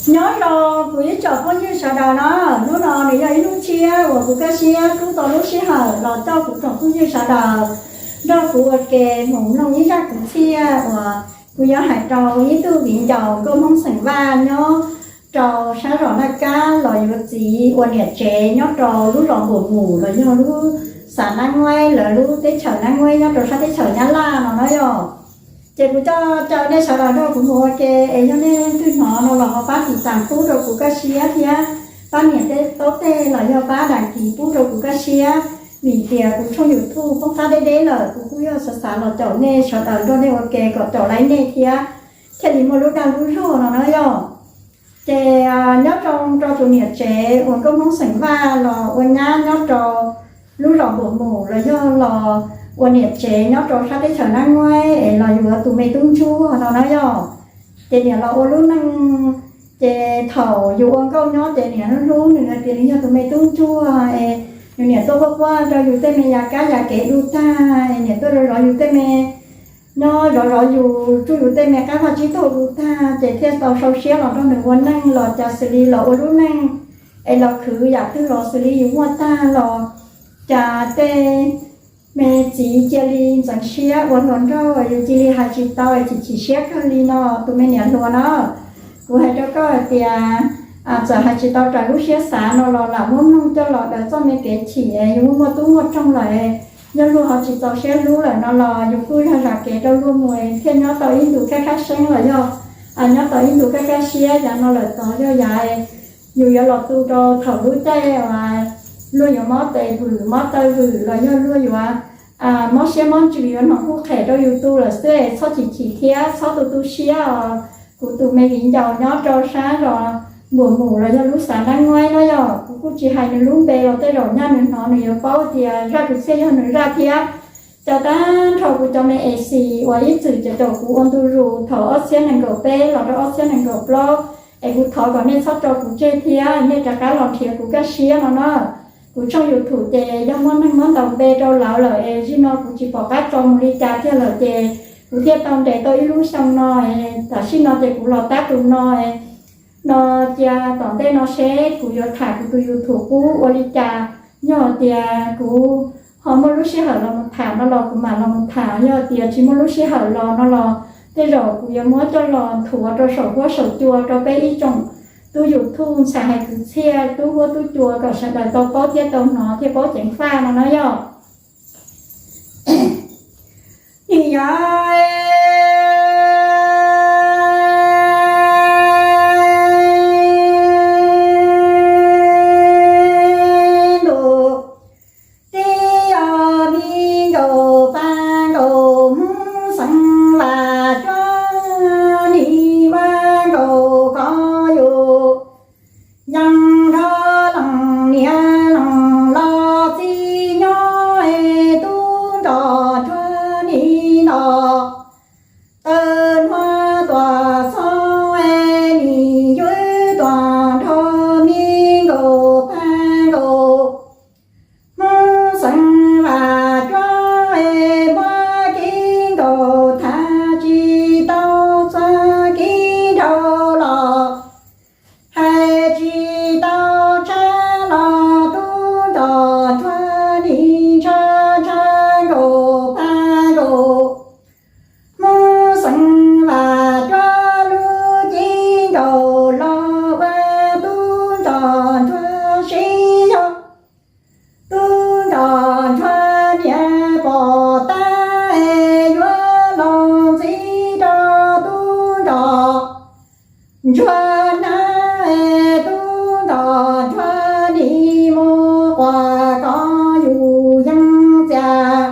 Nyob zoo kuv ib tsoom phooj ywg sawv daws na, hnub no nws yog ib hnub tshiab uas kuv kaj siab rub tau lub sij hawm los coj kuv tsoom phooj ywg sawv daws nrog kuv ua ke mus mloog ib zaj kwv txhiaj uas kuv yuav hais rau ib tug viv ncaus nkauj Hmoob xeem Vaj nyob rau sab zos Naj Kab los yuav txiv ua niam tsev nyob rau lub zos Npum Mus los yog lub xav Nab Nguaib, lawv lub teb chaws Nab Nguaib nyob rau sab teb chaws Nyab Laj no na yom. Ces kuv coj caw nej sawv daws nrog kuv mus ua ke, es yog nej twg hnov no los ho pab tiv tas pub rau kuv kaj siab thiab, pab nias tej taub tej los yog pab dag kis pub rau kuv kaj siab, vim tias kuv tshooj YouTube poob qab deb deb lawm, kuv kuj yog xav xav los caum nej sawv daws nrog nej ua ke kom caum laib nej thiab thiaj li muaj lub dag lub zog no na yom. Ces nyob rau rau tus niam tsev uas nkauj Hmoob xeem Vaj los ua nyab nyob rau lub zos Npum Mus los yog los ua niam tsev nyob rau sab teb chaws Nab Nguaib es los yuav tus me tub ntsuag no na yom. Ces niam los ua lub neej, ces thaum yus ua nkauj nyob ces niam hlub hlub nws hais tias nws yog tus me tub ntsuag es nws niam tuaj quaj quaj rau yus tej me yav kab yav kev du tag, es niam tuaj zov zov yus tej me, nyob zov zov yus, tsuj yus tej me qab vaj tsib taug du tag, ces thiaj tau sau siab los nrog nws ua neej los cas xws li los ua lub neej es los khwv yam twg los xws li yus muaj tag los cas tej me txiv cia li ntxeev siab ua hluas nraug, yus cia li hais tsis tau es chim chim siab kawg li no tus me niam hluas na. Kuv hais rau koj hais tias txawm hais tsis tau raws lub siab xav no los lam muab mloog coj los daws txoj me kev chim, yus muaj muaj tub muaj roog lawm, nyob luag ho tsis txaus siab hlub lawm no los yus kuj yog zam kev rau luag mus thiaj nyob tau ib ntus kaj kaj seeb los yog nyob tau ib ntus kaj kaj siab. Yav no lawm tod yog yav yus yuav los tu rau thaum lub caij luag yuav mob tes vwm mob taw vwm los yog luag yuav mob siab mob ntsws yuav hnoos kuj qhem rau yus tu lawm xwb, txhob chim chim thiab txhob tu tu siab os. Kuv tus me viv ncaus nyob rau sab zos Npum Mus los yog lub xav Nab Nguaib no yog kuv kuj tsis hais nws lub npe los tej zaum nyaj nws hnov nws yuav paub tias zaj kwv txhiaj yog nws zaj thiab. Cov tag nrho kuv cov me es xis uas ib txwm caum caum kuv ua ntu zus thaum ob txhiab nees nkaum peb los rau ob txhiab nees nkaum plaub, es kuv thov kom nej txhob tso kuv tseg thiab nej rov qab los nrhiav kuv kaj siab no na. Kuv tshooj YouTube ces yog muaj neeg muab ntaus npe rau lawv lawm es zim no kuv tsis pom qab tso mus li cas thiab lawm ces kuv thiaj tau nres tau ib lub xyoo no. Tam sim no ces kuv los tab tus no no cia tom ntej no seb kuv yuav tham kuv tus YouTube qub ua li cas. Yog tias kuv ho muaj lub sij hawm los mus tham no los kuv mam los mus tham, yog tias tsis muaj lub sij hawm los no los tej zaum kuv yuav muab coj los nthuav rau saum huab saum cua rau peb ib tsoom tub YouTube ntxhais hais kwv txhiaj tub huab tub cua kom sawv daws tau paub thiab tau hnov thiab paub ceev faj no na yog. Nim yog ntuj tib ob peb nkaus peb nkaus Hmoob xeem Vaj cuab nim vaj nkaus koj yus yeej nrog leej niam leej los txiv nyob es tub nrog cuab nim nrog taw hnuav tuaj txog es nim yuav tuaj nrog mi nkaus peb nkaus Hmoob xeem Vaj cuab es muab kib nkaus tham tsis tau txog kib nraug los hais tsis tau tshab los tub nrog cuab nim ntshaw ntshaw nkaus peb nkaus Hmoob xeem Vaj cuab lub kib nkaus los ua tub nrog cuab sib yog tub nrog cuab niam pom tab es yuav los ntxiv rau tub nrog ntsuag na, tub nrog ntsuag nim mus quas koj yus yeej txias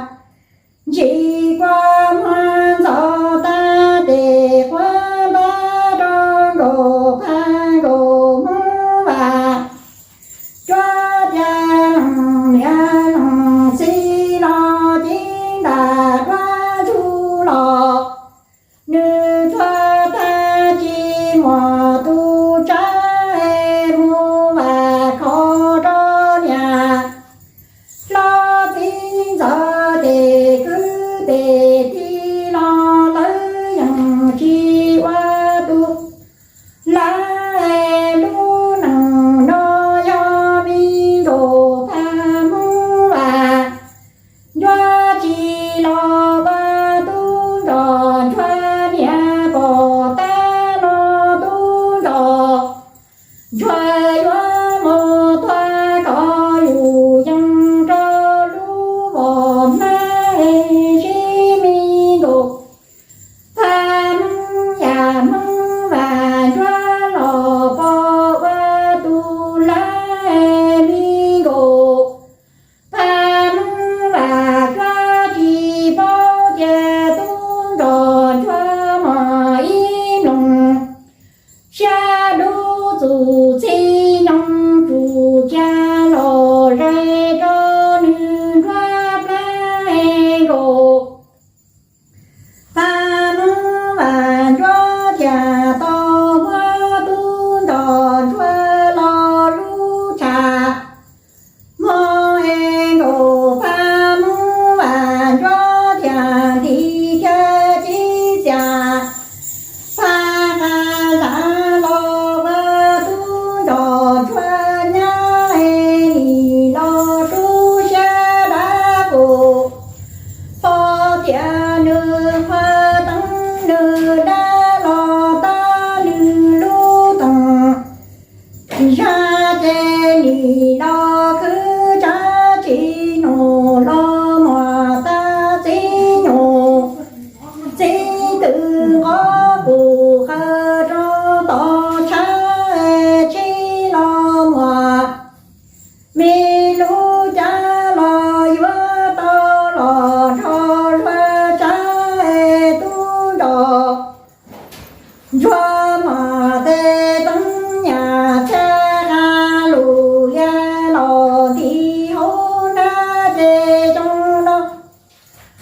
ntsis kua muag ntxov tag ces quav npab rau nkaus peb nkaus Hmoob Vaj cuab tias leej niam leej txiv los cev ntaj duab ntsuj los nws cuab tag tsis muaj tus txuj txij nyoog tsuj cia los ze rau nws nruab plab nkaus. Paj Hmoob Vam Ncuab thiaj tau muab tub nrog ntsuag los lub tshaj. Hmo es nkaus Paj Hmoob Vam Ncuab thiaj nti thiab tib txias. Paj Qas Zam los ua tub nrog ntsuag nyab es nim los rub siab dab qus. Pom tias nws qhua teeb nws dab los tab nws lub toog. Zaj ces nim los khwv tsab tsis nus los muag tab txiv nyuj. Txiv twm nqov qus qawg rau tom tshab tshib los muag. Me lub cav los yuav tau los nrog ntsuag tsab tub nrog ntsuag muag tes teeb nyaj txhab qab lus liab los nti hauv nab ces coob no.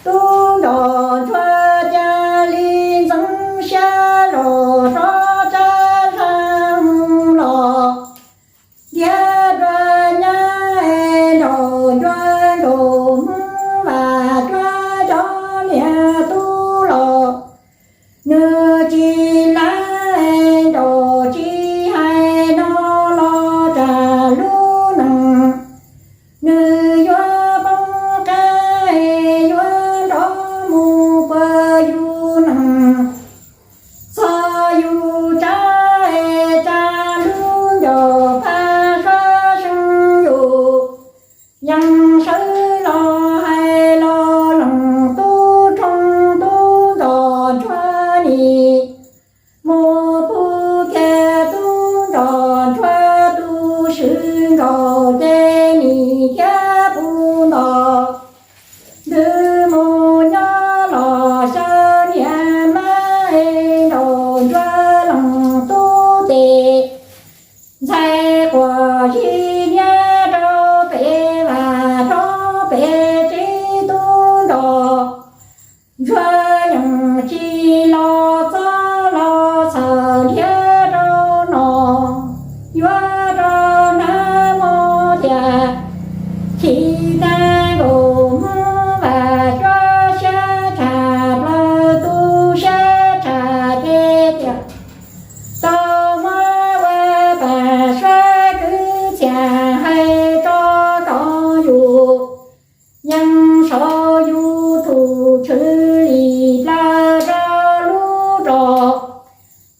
Tub nrog ntsuag cia li ntxeev siab los rov tsab zaj los. Ntiav dua nyab nraug ncua nraug Hmoob Vam Cuab cov niag tub los. Nws tsis lav nraug tsis hais no los tsam lub neej. Nws yuav poob qab yuav nrov mus puag yus neej. Txog yus tsab tsa lub ncauj paj sab seeb yus. Yeej sawv los hais los loos tub roog tub nrog ntsuag nim mus pub kiag tub nrog ntsuag tus swv nkaus ces nim thiab puv nto. Ntws mus nyob los xyaw niam mab es nraug ntsuag loos tub tes. Ntxhais quas zis niab rau pem vam rau pem tsev tub nrog ntsuag yeej tsis los txog los txhawm nrhiav rau no. Yuav rau nag hmo tias chim tag nkaus Hmoob Vam Cuab siab tshaj plaws tu siab tshaj ces tias tau muab ua pam suab kwv txhiaj hais tso kom yus yeej saum yus tus tshwm lim plaws rau lub rog.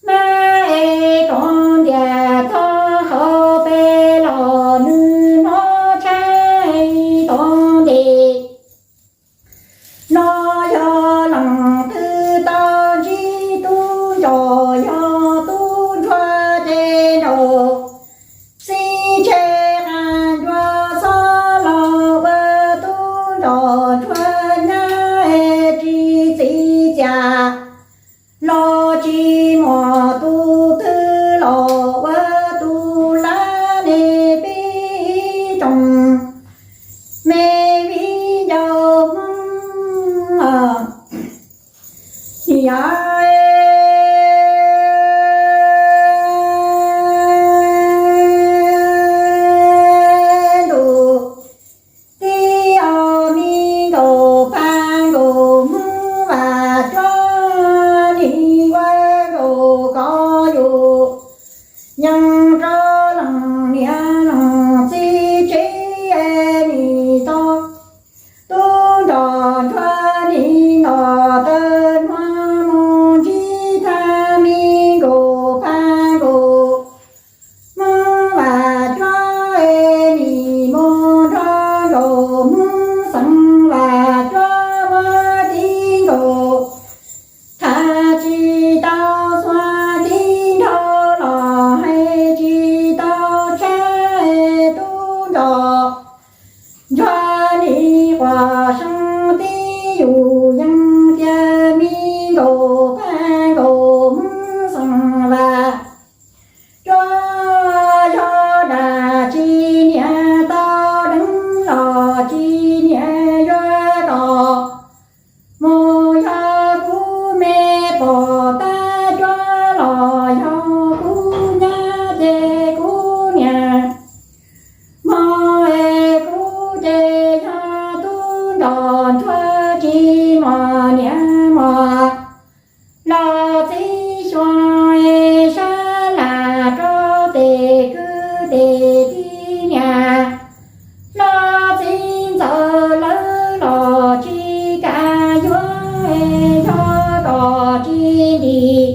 Mab es kov ntiag tog hauv pes los nws hnov tshab tod ntes. No yog leej twg tau ntsib tub nrog yog tub ntsuag ces nraug xib tseg qab ncua xob los ua tub nrog ntsuag nyab es tsis txi cas los tsis muaj tus twg los ua tus lab nej pib tsoom me viv ncaus Hmoob. Yav ntuj tib ob me nkaus paj nkaus Hmoob Vam Cuab nim ua nkaus koj yus yeej rau leej niam leej txiv tsev nim tau tub nrog ntsuag nim nto taw hnuav mus ntsib thaj me nkaus paj nkaus Hmoob Vam Cuab nim mus nrog nkaus Hmoob Xeev Vam Cuab muab tib nkaus. Tham tsis tau xuas tib nrho los hais tsis tau tshab tes kwv tes tij niam hlob txiv ntxawm lawv los tsis kam yuav, yog kom tsis ntim.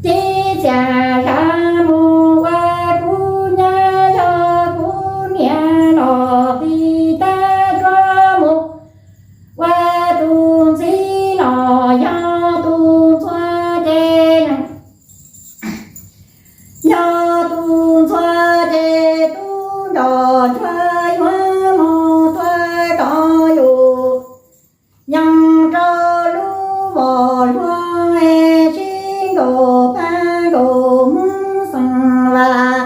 Txiv txias zam mus ua kuv nyab, yog kuv niam los qis tab cuab mus ua tus ntxhib los yog tus ntxhua ces, yog tus ntxhua ces tub nrog ntsuag yuav mus tuag kom yus yees rau lub vos hluas es sib nkaus pab nkaus Hmoob xeem Vam.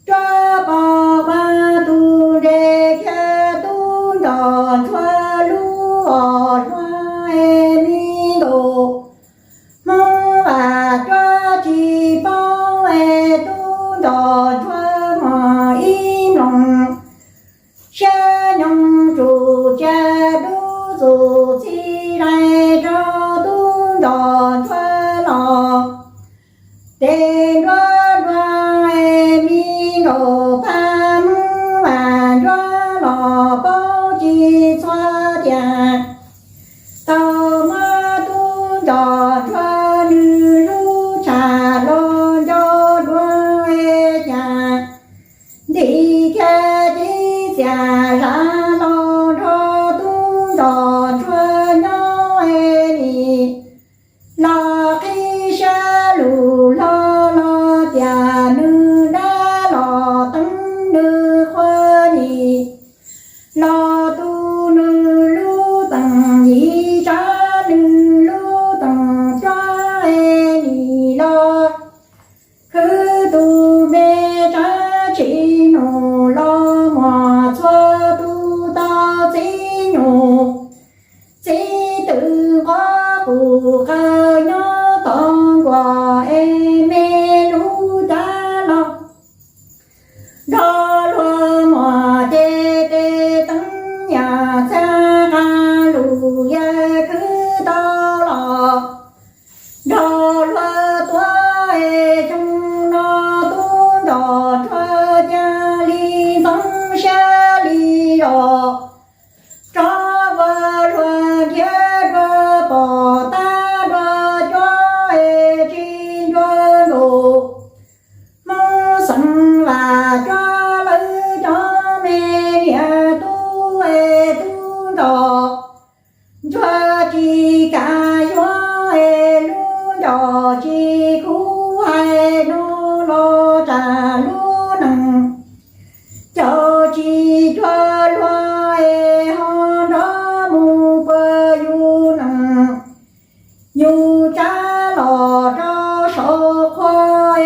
Cuab pom ua tus ntses thiab tub nrog ntsuag lub vos hluas es me nkaus Hmoob Vam. Cuab tsis paub es tub nrog ntsuag mas ib nploos siab nyoos tsum cia dub txuj txij dai rau tub nrog ntsuag los. Tes nruab nruab es me nkaus pab Hmoob Vam, nruab los paub tsis txhua tias tau muab tub nrog ntsuag nws lub tshav los nco dua es cas nti kiag txiv txias zam los nrog tub nrog ntsuag nyob es nim los qhib siab lus hlo los tias nws dab los teev nws qhua nim los tu nws lub teem yim tsav nws lub teem cuab es nim los khwv tus me tsav tsis nus los muaj txhua tus tau txiv nyuj txiv twm nqov qus qaws nyob tom nkuaj es me lub cav los nrog luag muaj ces tes teev yam txhia qab lus yawg khwv tau los nrog luag tuav es xyoo no tub nrog ntsuag cia li ntxeev siab li los rov ua luag nrhiav dua pom tab dua cuab es tsis ncua nkaus Hmoob xeem Vam cuab lawv cov me niam tub es tub nrog ntsuag tsis kam yuav es lub ncauj tsis khuv hais no los tsam lub neej caum tsis cuag luag es ho nrov mus puag yus neej yus tsav los rau saum qhua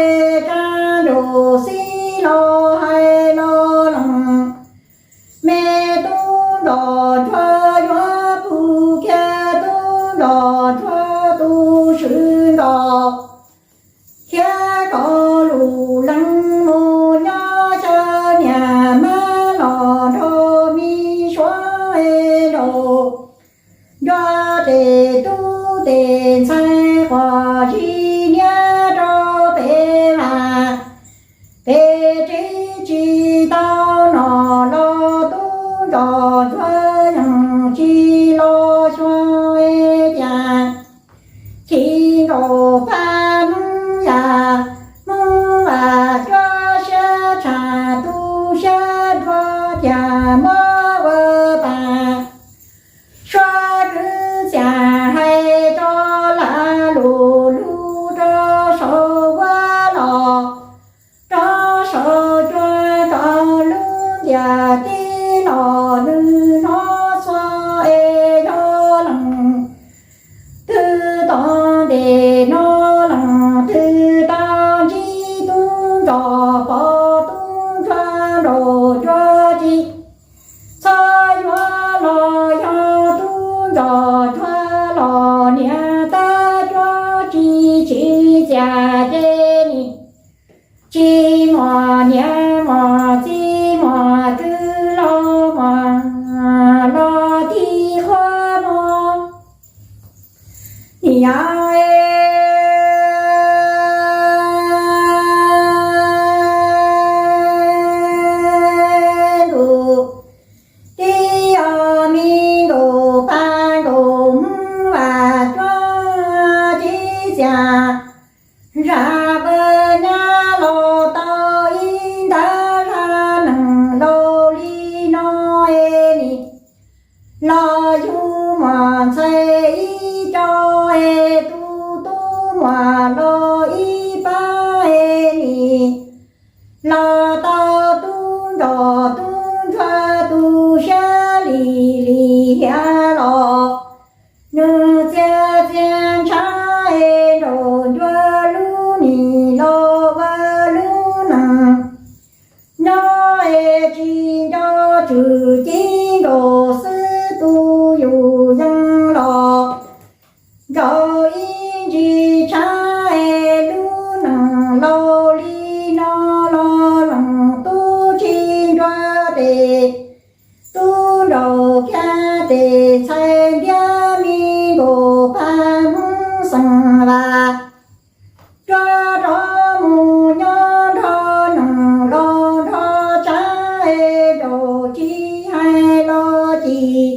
es tsav nraum xib los hais los lees me tub nrog ntsuag yuav pug kiag tub nrog ntsuag tus swv nrog thiab kom lus lees mus nyob xyaw niam mab los nrog me suav es nraum nruab tes tub tes ntxhais quas zis niab rau pem vam pem tsev tsis tau nom los tub nrog ntsuag yeej tsis los xyuas es cas chim nkaus pab Hmoob Yaj Hmoob Vam cuab siab tshaj tu siab dua cas muab ua tas. Suav kwv txhiaj hais rau lag lus lug rau saum huab los rau saum cua rau lub ntiaj teb los nws hnov txhua es yog leej twg tom ntej no leej twg tau ntsib tub nrog pom tub ntsuag nraum cua tsis txhob yuav los yog tub nrog ntsuag los niam tab cuab tsis tsim txiaj ces nim tsis muaj niam muaj txiv muaj kwv los muaj los tib qhuab muag niam. Los tau tub nrog tub ntsuag tu siab li li hiav los, nws txia txia ntshav es nraug ncua lub mis los ua lub nees. Nyob es tsis nco tswv ci nkaus xwb, tu yus yees los nkaus ib ntsis tshav es lub nees laus li no los lees tub tsis ntsuag tes tub nraug kiag tes ntxhais ntiab me nkaus pab Hmoob xeem Vaj. Rov rov mus nyob nrog nees los nrog tshav es nraug tsis hais los cim.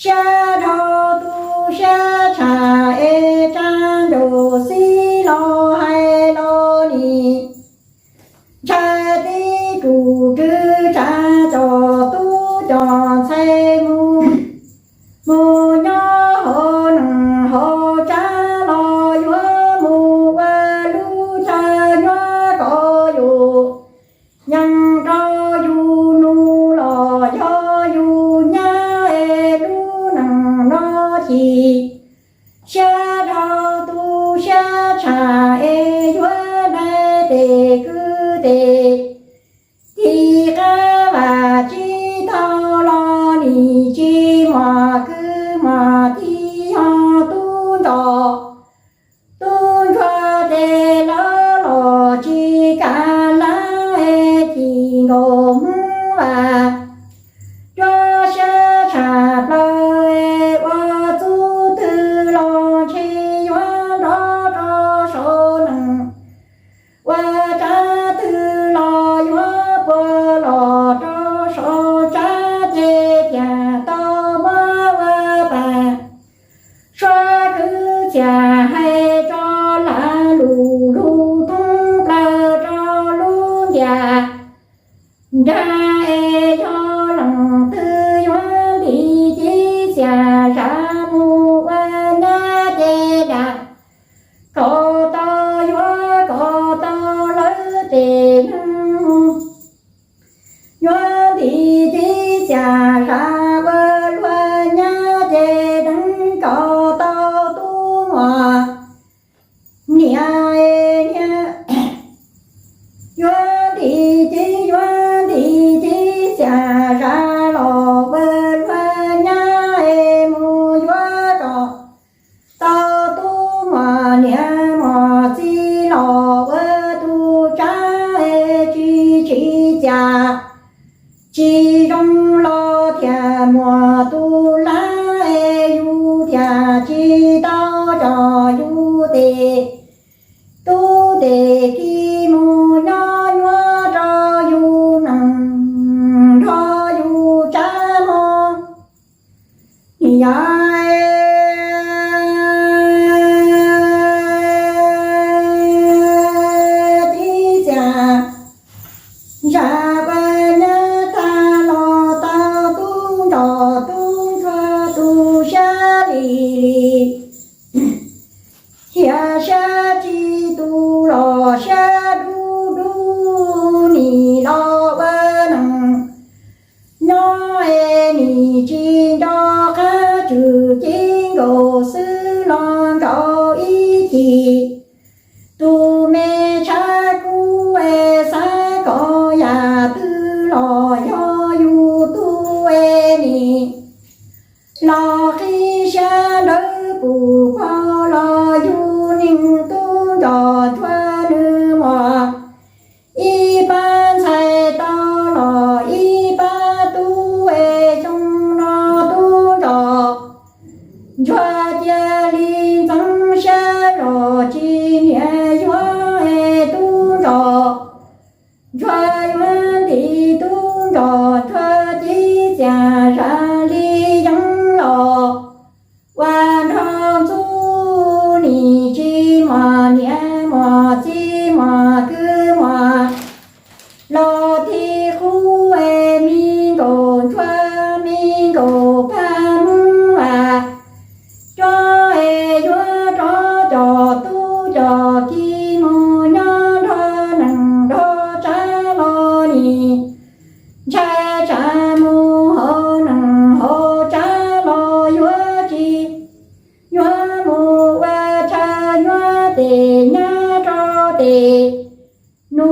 Siab dhau tu siab tsham es tshav nraug xib los hais los nim. Ntshai tib kum rwv tshav coj tub coj ntxhais mus, mus nyob hauv nees hauv tshav los yuav mus ua lub chaw nyuaj kom yus yees rau yus nus los yog yus nyab es lub nees no chim. Siab dhau tu siab tsham es yuav dai tes kwv tes, tis qab vam tsis tau los nim tsis muaj kwv muaj tij yog tub nrog tub ntsuag tes lawv los tsis kam lab es cim nkaus Hmoob Vaj. Rau siab tsham plaws es ua txuj twg los ntshe yuav nrov rau saum nees, ua tsab twg los yuav puag los rau saum tsab ces tiag tau muab ua pam. Suab kwv txhiaj hais tso lam lus lug thoob plaws rau lub ntiaj nrag es yog leej twg yuav ntim ci txiaj zam mus ua nyab ces dam kom tau yuav kom tau lawv tes neeg. Yuav ntim ci txiaj zam ua luag nyab ces deev kom tau tub muaj niam niam. Yuav ntim ci, yuav ntim ci txiaj zam los ua luag nyab es mus yuav kom tau tub muaj niam muaj txiv los ua tus tsab es tsis tsim txiaj tsis zoo los thiaj muaj tus lab es yus thiaj tsis tau coj yus tes tub tes kiv mus nyob nyuaj rau yus nees nrog yus tsab mog. Yog tib txiaj zam ua nyab tag los tau tub nrog tub ntsuag tu siab li li. Hiav siab tsis tu los siab dub dub nim los ua neeg nyob es nim tsis nco qab tswv ci nkaus xwb los nkaus ib chim. Tus me tshav kub es xav kom yam twg los yog yus tub es nim los qhib siab ntawd pus pog los yus neeg tub nrog ntsuag nws muaj ib pab ntxhais tau los ib pab tub es xyoo no tub nrog ntsuag cia li ntxeev siab los tsis niam yuav es tub nrog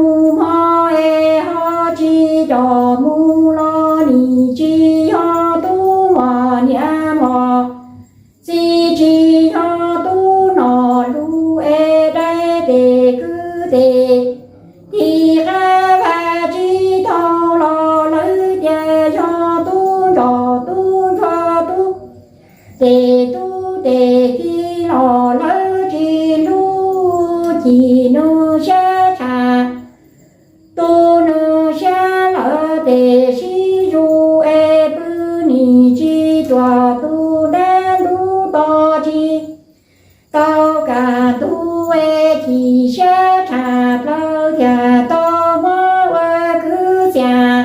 mus mog es ho tsis coj mus los nim tsis yog tub mos niam mos, txiv tsis yog tub nom lus es dai tes kwv tes, tis qab vaj tsis tau los lawv tias yog tub ntsuag tub ntsuag tub tes tub tes kiv los lawv tsis hlub, cim nws siab tshaj tu nws siab lawm tes sib zuj es pw nim tsis tuam tus dab ntub to tsis tau kam ntug es chim siab tshaj plaws thiaj tau muab ua kwv txhiaj.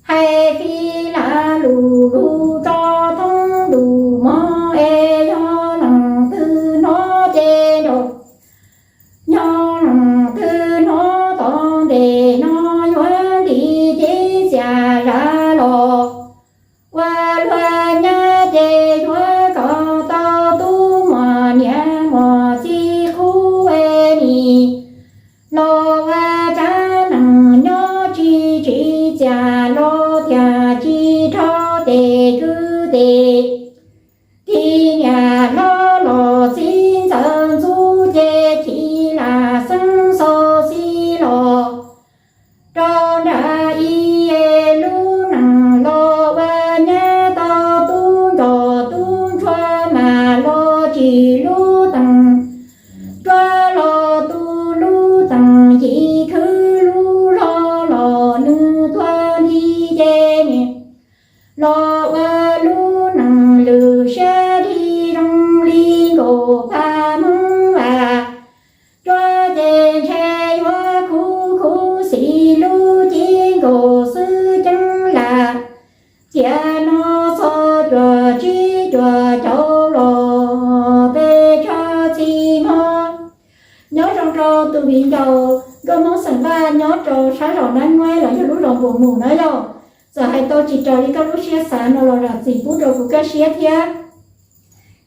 Hais fij lam lus lus tso thoob ntuj mog es yog leej twg hnov ces nrau, yog leej twg hnov tom ntej no yuav nti cev txiaj zam los ua luag nyab ces yuav kom tau tub mos niam mos txiv qub es nim los ua tsav neeg nyob tsis tsim txiaj los thiaj tsis dhau tes kwv tes. Tis niam hlob los txiv ntxawm ntxub ces chim lam xeeb xau xis los rau nram ib lub neej los ua nyab tau tub nrog tub ntsuag mas los tsim lub teem, tsuab los tu lub teem yim khwv lub zog los nws tuag nti ces nim los ua lub neej lwm siab li zoo li nkaus paj hmoov vas. Tsuab ces ntshe yuav khuv khuv xim lub cib nkaus xwb ceeb lam. Tiam no txog cuaj tsib cuaj caum los peb tshab txhim hmo. Nyob zoo rau tus viv ncaus nkauj Hmoob xeem Vaj nyob rau sab zos Nab Nguaib los yog lub zos Npus Mus na yom. Txawm hais tau tsis raws li koj lub siab xav no los zam txim pub rau kuv kaj siab thiab.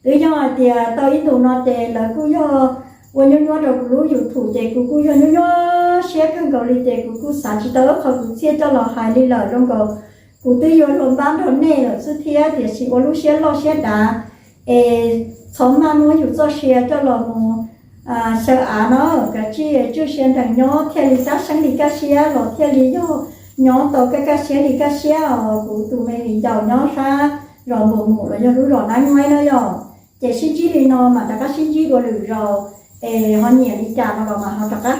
Twb yog hais tias tau ib ntus no ces lawv kuj yog ua nyuaj nyuaj rau kuv lub YouTube ces kuv kuj yog nyuaj nyuaj siab kawg nkaus li ces kuv kuj xav tsis tau qhov kwv txhiaj coj los hais li lawm zoo nkaus kuv twb yuav hluas npab nrog nej lawm xwb thiab tiam sis ua lub siab loj siab dav es txhob maj muab yus txoj sia coj los mus xyaw av no, kav tsij tswj sia nrees nyob thiaj li tab seeb li kaj siab los thiaj li yog nyob tau kaj kaj siab li kaj siab os kuv tus me viv ncaus nyob sab zos Npus Mus los yog lub zos Nab Nguaib na yom. Ces sib ntsib li no mam rov qab sib ntsib dua lwm zaus es ho nyiam li cas no los mam ho rov qab